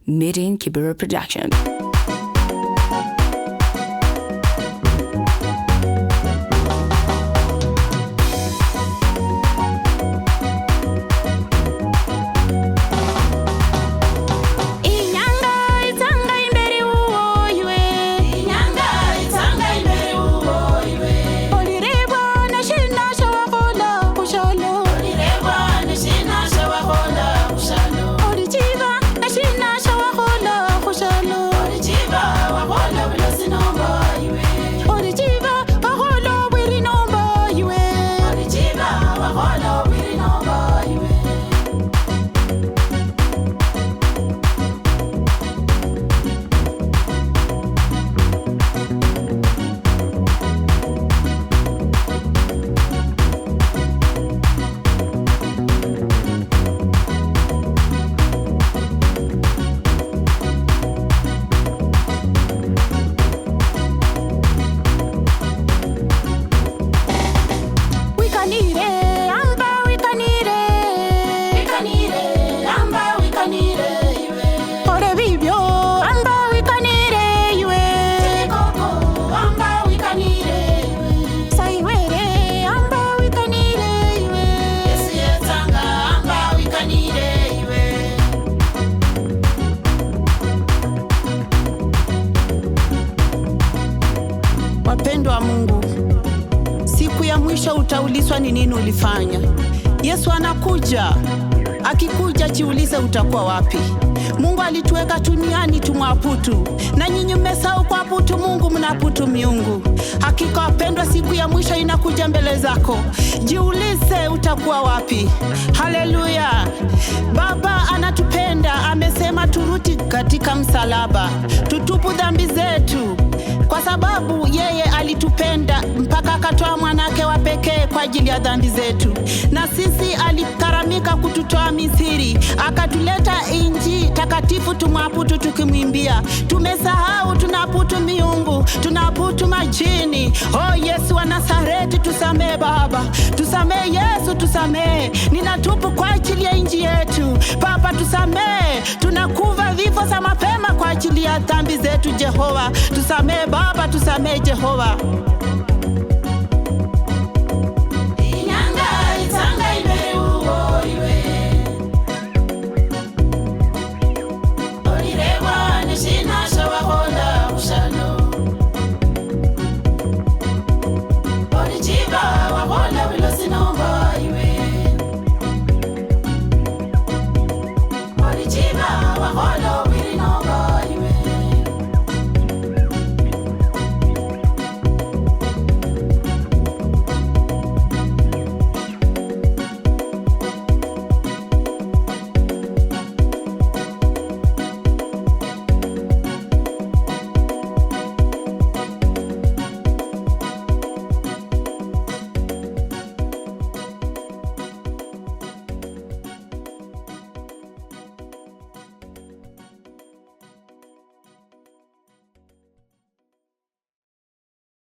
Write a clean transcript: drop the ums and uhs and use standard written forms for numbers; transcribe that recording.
Made in Kibera Production. Wapendwa wa Mungu, siku ya mwisho utaulizwa ni nini ulifanya. Yesu anakuja. Akikuja jiulize utakuwa wapi. Mungu alituweka duniani tumwabudu, na nyinyi mmesahau kuabudu Mungu, mnaabudu miungu. Hakika wapendwa, siku ya mwisho inakuja mbele zako. Jiulize utakuwa wapi. Haleluya. Baba anatupenda, amesema turudi katika msalaba, tutubu dhambi zetu, kwa sababu yeye alitupenda mpaka akatoa mwanake wa pekee kwa ajili ya dhambi zetu. Na sisi alikaramika kututoa Misri, akatuleta inji takatifu tumwabudu tukimwimbia. Tumesahau tunaabudu miungu, tunaabudu majini. Oh Yesu wa Nazareti, tusamee Baba, tusamee Yesu, tusamee. Ninatubu kwa ajili ya inji yetu Baba, tusamee. Tunakuva vifo za mapema kwa ajili ya dhambi zetu Jehova. Tusamee Baba, tusamee Jehova.